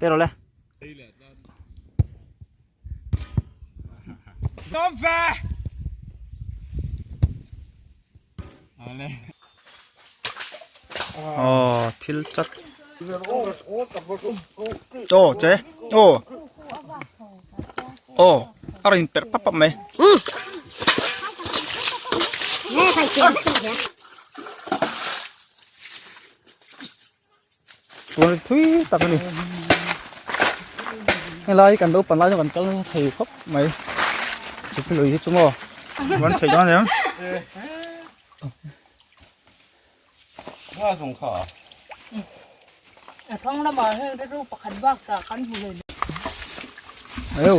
Pero le. Aw thil chat aw che aw aw a rawn in perh pap pap mai. Tuan thui tak a ni helai kan lo pan lai chu kan kal nasa thei khawp mai chu lui hi chu maw an thei dawn em. Ayo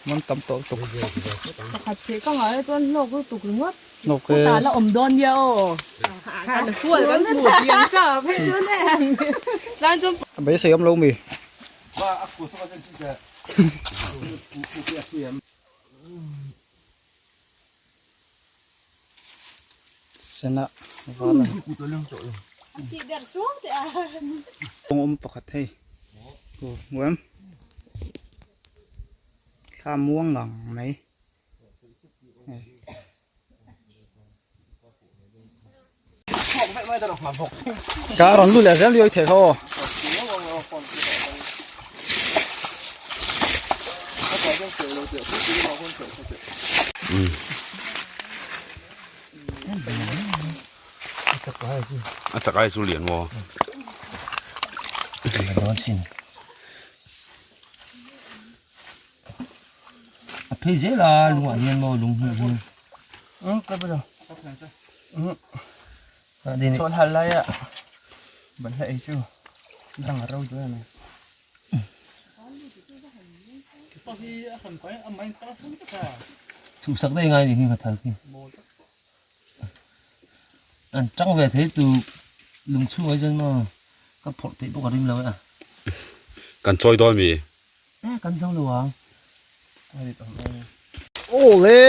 man tam tawh lutuk Nawk e. A beisei awm lo mi. Sena val a ni awm pakhat hei hmu em thla muang ngang mai hei. Ka rawn lut leh zel lio i theih kha aw. A chak ai chu lian maw? A phei zel a lungah hian maw lung hmuh hi. Sawn hal lai a ban hla ei chu dang a ro duai a ni. Chhuhsak daih ngai ni hi ka thal khi. An tang ve thei tu lung chhung ai chuan maw ka phawrh theih bawk a rim lo e a. Kan chawi dawn mi? E kan zo lo ang. Aw le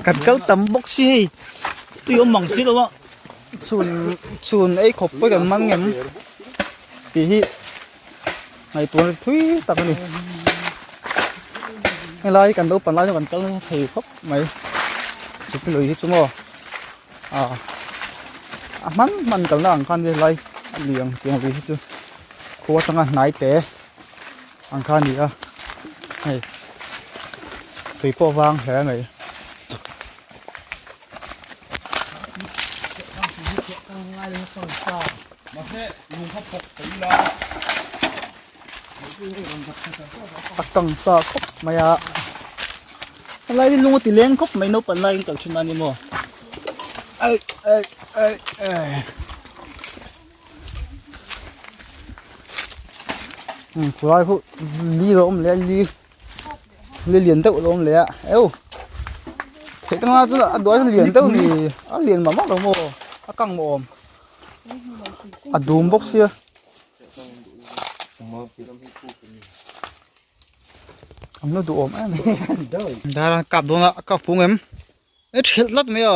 kan kal tam bawk si hei tui awm ang si lo a chhun chhun ei khawp pawh kan man ngem tih hi ngaihtuah thui tak a ni helai kan naupang lai kan kal nasa thei khawp mai chu lui hi chu maw ah a hman hman kalna ang khan helai lui ang tiang lui hi chu khua atanga hnai te. Ang kha a ni a hei tui pawh vang hle mai. A kang sa khawp mai a helai hi lung a ti leng khawp mai naupang laiin kal thin a ni maw ai ai ai ai. Khulai khu li lo awm leh a li li lian deuh lo awm leh a eu theih tanga chu a duai lian deuh ni a lian mah mah lo maw a kang maw awm a dum bawk sia. An la duhawm em dar a kap dawn a a kap fung em e thelh tlat mai a.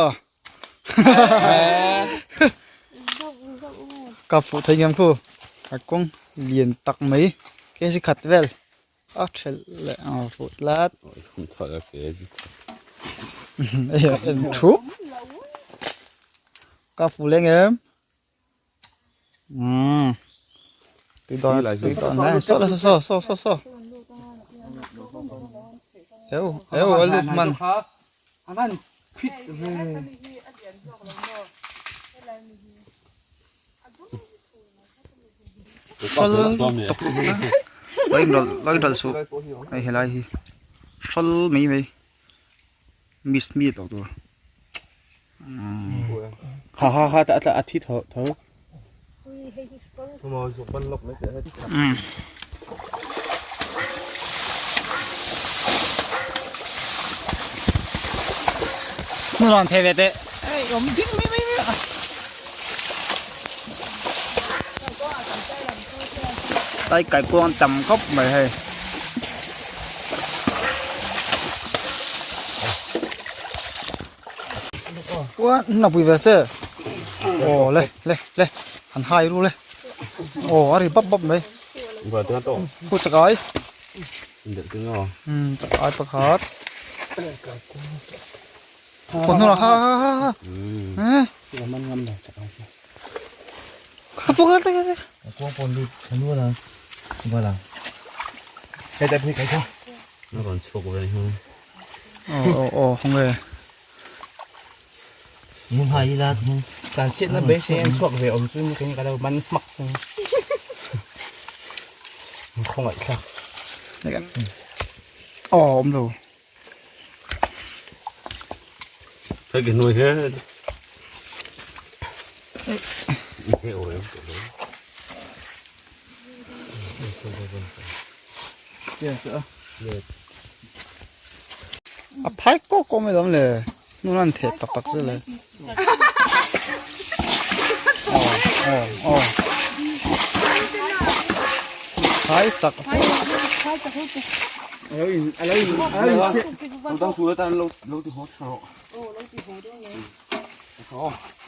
Ka fuh thei ngam khu a kawng lian tak mai kg khat vel a thelh leh a fuh tlat en thup ka fuh leng em umm tui dawn tui dawn hle saw la saw saw saw saw eu eu a lut man. Lawin ral suh hei helai hi hral mai mai miss mi loh tur. Ha ha ha ta a thi tho tho. Hmun rawn thei ve teh. Ei awm ding mai mai mai a. Tai kai kuang tam khawp mai hei. Ua na pui ve che. Aw le le le han hai ru le. Aw a ri bap bap mai. Khu chakai. Chakai pakhat. Khu hnur ah kha kha kha kha. Kha puk ta ta. Aw aw aw hawng e. Tan chhiatna beisei an chhuak ve awm chu ni ka lo man hmak chu khawngaih thlak. Aw awm lo. Thấy cái nuôi hết. A phai kawk kawk mai lawm le hnung an theh tak tak chu le aw aw aw phai chak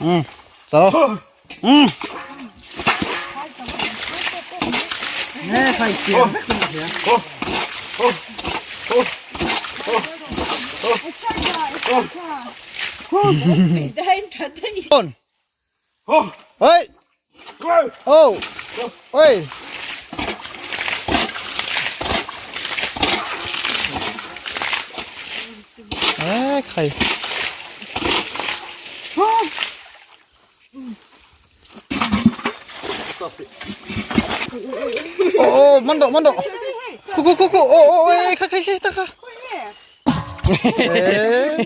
um chalo um Ơi. Ô. Ơi. Ê, khai. Ô, man độ, man độ. Khu khu khu khu. Ô ô ê, kha kha kha ta kha. Ê.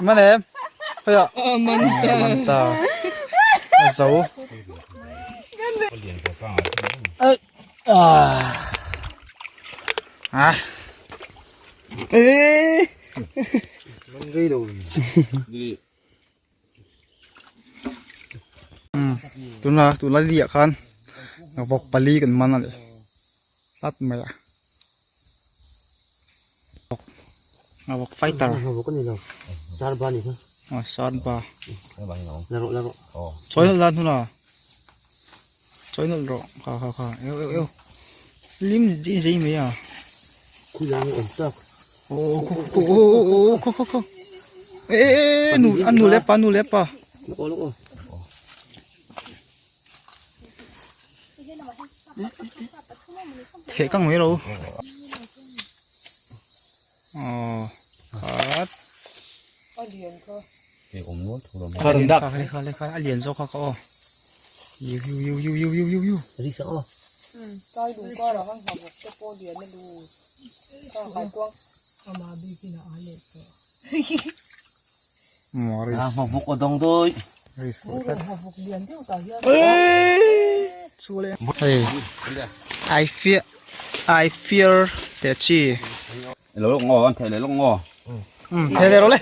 Man em. Thôi ạ. Man ta. Man ta. Giấu. Ê. À. À. Ê. Tuna tuna liah khan vawk pali kan man a ni tlat mai a vawk vawk fighter aw sarba chawi nawlh la hnuna chawi nawlh rawh kha kha kha eu eu eu lim zei zei mai a aw aw aw khaw khaw khaw e e e nu a nu leh pa nu leh pa. Theh kang mai lo aw khat kha kha kha a lian zawk kha kha aw iu iu iu iu iu iu iu Hei I fear I fear te chi Lo ngò an thei le lo ngò. Um thei le ro le.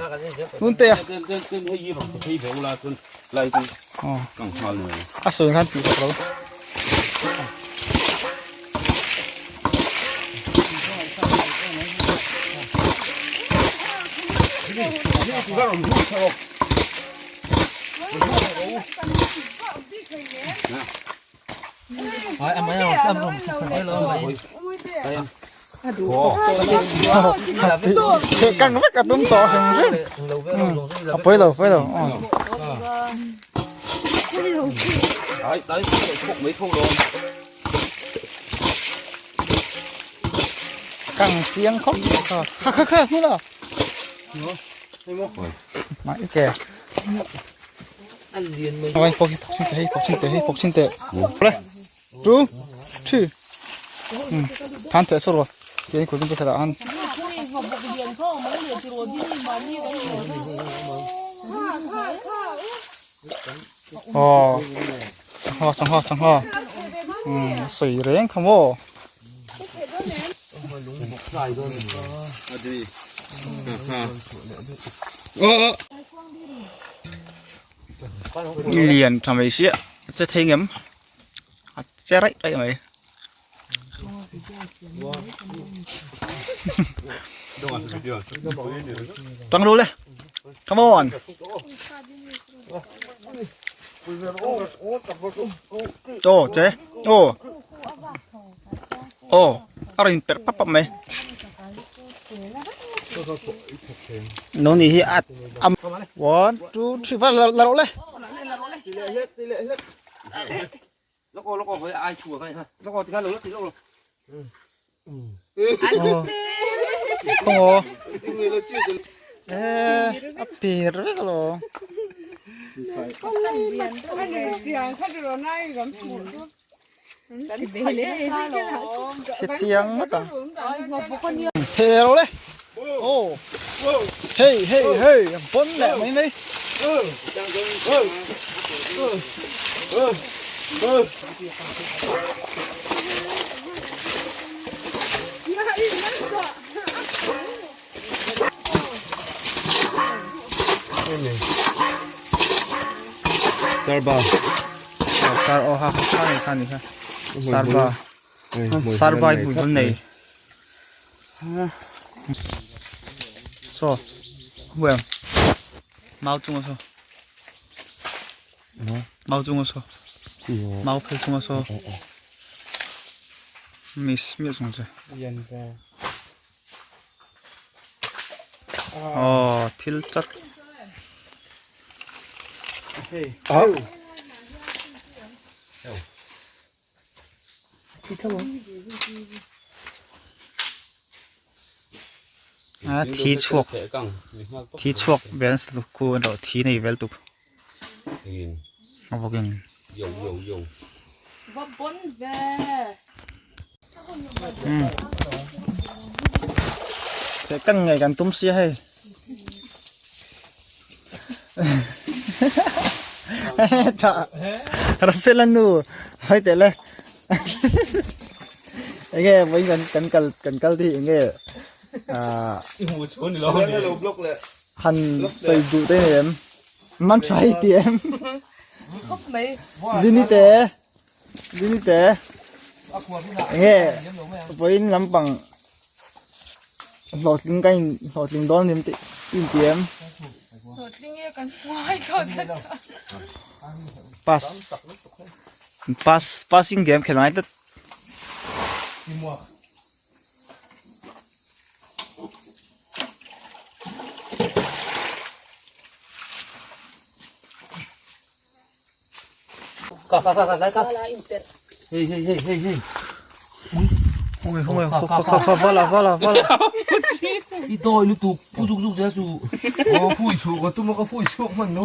Tun te a. A sawi khan tih sak lo. Căng vách cả tôm to hrim pawi lo pawi lo Đấy, đấy, khúc mấy khúc luôn. Căng chiang khóc kha kha kha hmu la Mãi kìa. Ôi, pok pok xin tệ, pok xin tệ, pok xin tệ. Đây. 2 3. 단 됐어 로. 얘 고정 끝에다 한. 어. Sangha sangha sangha. Sui reng kha maw. Lian tha mai sia che thei ngem a che raih raih mai. Tang ru le. Come on. Aw che aw aw a rawn perh pap pap mai no ni hi a one two three va la rawh le. Không ô a pir vek alawm Thil chiang ngawt ang Thei ro le Aw Hei hei hei a pawn leh mai mai Sarba Sar aw ha kha nei kha ni kha Sarba Sarba i hmui hmul nei Saw hmuh em mau chunga saw mau chunga saw mau phel chunga saw miss miah chung che Aw thil chat a thi chhuak thi chhuak vel khu an rawh thi nei vel tuk a bawkin Sẽ căng ngày càng tum xia hay Tha Rafael nu hơi tệ le Enge voi kan kan kal kan kal thi enge à han sei du te nei em man try ti em Dini te Dini te enge vawiin lampang hlawhtling ka in hlawhtling dawn nim tih i inti em pass pass passing game khelh ngai tlat. Ka ka ka ka ka. Hey hey hey hey hey. Hung hung kha kha kha vala vala vala. I doi lu tu pu zuk zuk ja su. Oh phui chu ka tu ma ka phui chhuak hman lo.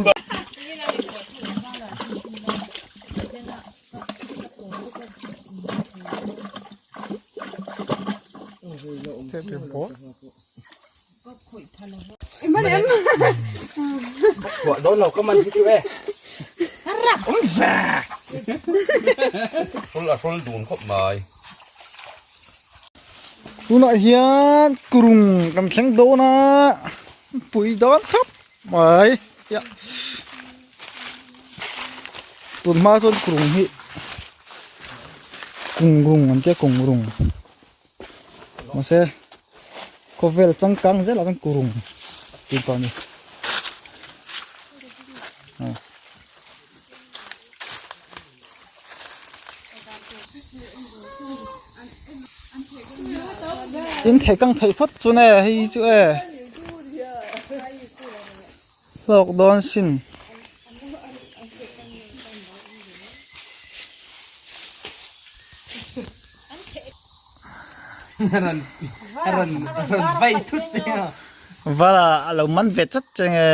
Tunah hian kurung kan thleng dawn a pui dawn khawp mai ia tun hma chuan kurung hi kungrung an tia kungrung. Mahse khawvel changkang zelah chuan kurung tih tawh a ni. In thei kang theih phawt chu ne hei chu e hlawk dawn sin. Vala a lo man ve chat che nge.